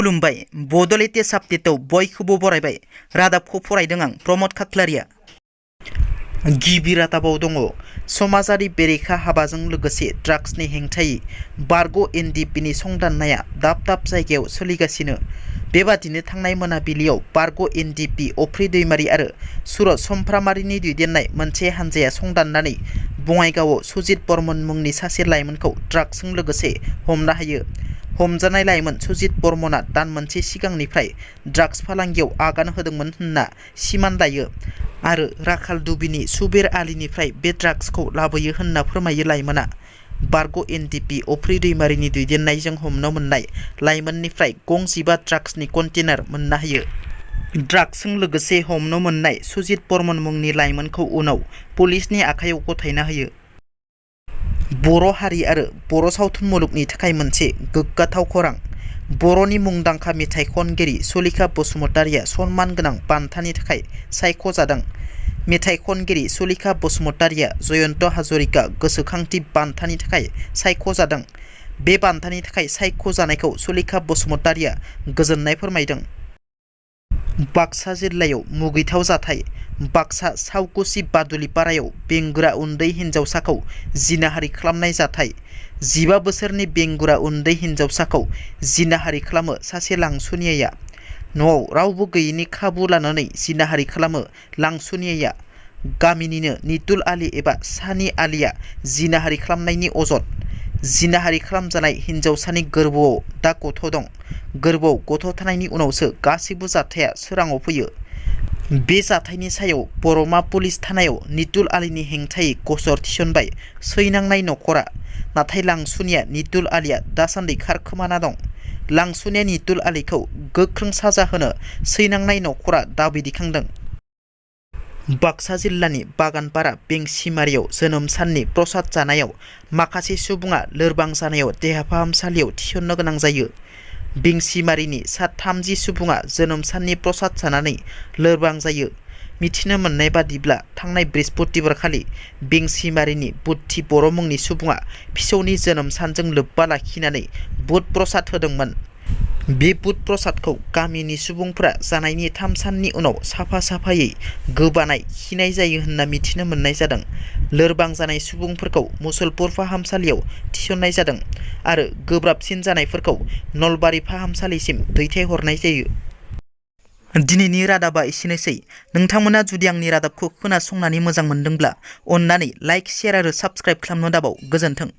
खुलुमबाय बड'लेण्ड आपडेटआव बयखौबो बरायबाय रादाबखौ फरायदों आं प्रमद खाख्लारिया। गिबि रादाबाव दङ समाजारि बेरेखा हाबाजों लोगोसे ड्राग्सनि हेंथायै बारग' एनडिपिनि संदाननाया दाब दाब जायगायाव सोलिगासिनो। बेबादिनो थांनाय मोनाबिलियाव बारग' एनडिपि अफ्रि दैमारि आरो सुरत समफ्रामारिनि दैदेननाय मोनसे हानजाया संदाननानै बङाइगावआव सुजित बर्मन मुंनि सासे लाइमोनखौ ड्राग्सजों लोगोसे हमनो हायो। हमजानाय लाइमोन सुजित बर्मनआ दान मोनसे सिगांनिफ्राय ड्राग्स फालांगियाव आगान होदोंमोन होनना सिमान लायो आरो राखाल दुबिनि सुबेर आलीनिफ्राय बे ड्राग्सखौ लाबोयो होनना फोरमायो लाइमोना। बारग' एनडिपि अफ्रि दैमारिनि दैदेननायजों हमनो मोननाय लाइमोननिफ्राय गं 15 ड्राग्सनि कन्टेनार मोननो हायो। ड्राग्सजों लोगोसे हमनो मोननाय सुजित बर्मन मुंनि लाइमोनखौ उनाव पुलिसनि आखायाव गथायना होयो। बर' हारि आरो बर' सावथुन मुलुगनि थाखाय मोनसे गोग्गाथाव खौरां। बर'नि मुंदांखा मेथाइ खनगिरि सुलेखा बसुमतारिया सनमान गोनां बान्थानि थाखाय सायख'जादों। मेथाइ खनगिरि सुलेखा बसुमतारिया जयन्त हाजरिका गोसोखांथि बान्थानि थाखाय सायख'जादों। बे बान्थानि थाखाय सायख'जानायखौ सुलेखा बसुमतारिया गोजोननाय फोरमायदों। बाक्सा जिल्लायाव मुगैथाव जाथाय। बाक्सा सावकुसि बादुलिपारायाव बेंगुरा उन्दै हिन्जावसाखौ जिनाहारि खालामनाय जाथाय। 15 बोसोरनि बेंगुरा उन्दै हिन्जावसाखौ जिनाहारि खालामो सासे लांसुनियाया। न'आव रावबो गैयैनि खाबु लानानै जिनाहारि खालामो लांसुनियाया। गामिनिनो नितुल आली एबा सानि आलीया जिनाहारि खालामनायनि अजद। जिनाहारि खालामजानाय हिन्जावसानि गोरबोआव दा गथ' दं। गोरबोआव गथ' थानायनि उनावसो गासैबो जाथाया सोराङाव फैयो। बे जाथायनि सायाव बरमा पुलिस थानायाव नितुल आलीनि हेंथायै गसर थिसनबाय सैनांनाय नखरा। नाथाय लांसुनिया नितुल आलीया दासान्दि खारखोमाना दं। लांसुनिया नितुल आलीखौ गोख्रों साजा होनो सैनांनाय नखरा दाबि दैखांदों। बाक्सा जिल्लानि बागानपारा बेंसिमारियाव जोनोम साननि प्रसाद जानायाव माखासे सुबुङा लोरबां जानायाव देहा फाहामसालियाव थिसननो गोनां जायो। बेंसिमारिनि सा 30 सुबुङा जोनोम साननि प्रसाद जानानै लोरबां जायो। मिथिनो मोननाय बादिब्ला थांनाय बृहस्पतिबारखालि बेंसिमारिनि बुद्धि बर' मुंनि सुबुङा फिसौनि जोनोम सानजों लोब्बा लाखिनानै बुध प्रसाद होदोंमोन। बे बुध प्रसादखौ गामिनि सुबुंफोरा जानायनि 3 साननि उनाव साफा साफायै गोबानाय खिनाय जायो होनना मिथिनो मोननाय जादों। लोरबां जानाय सुबुंफोरखौ मुसलपुर फाहामसालियाव थिसननाय जादों आरो गोब्राबसिन जानायफोरखौ नलबारि फाहामसालिसिम दैथायहरनाय जायो। दिनैनि रादाबा एसेनोसै। नोंथांमोना जुदि आंनि रादाबखौ खोनासंनानै मोजां मोनदोंब्ला अन्नानै लाइक, शेयार आरो साबस्क्राइब खालामनो दाबाव। गोजोन्थों।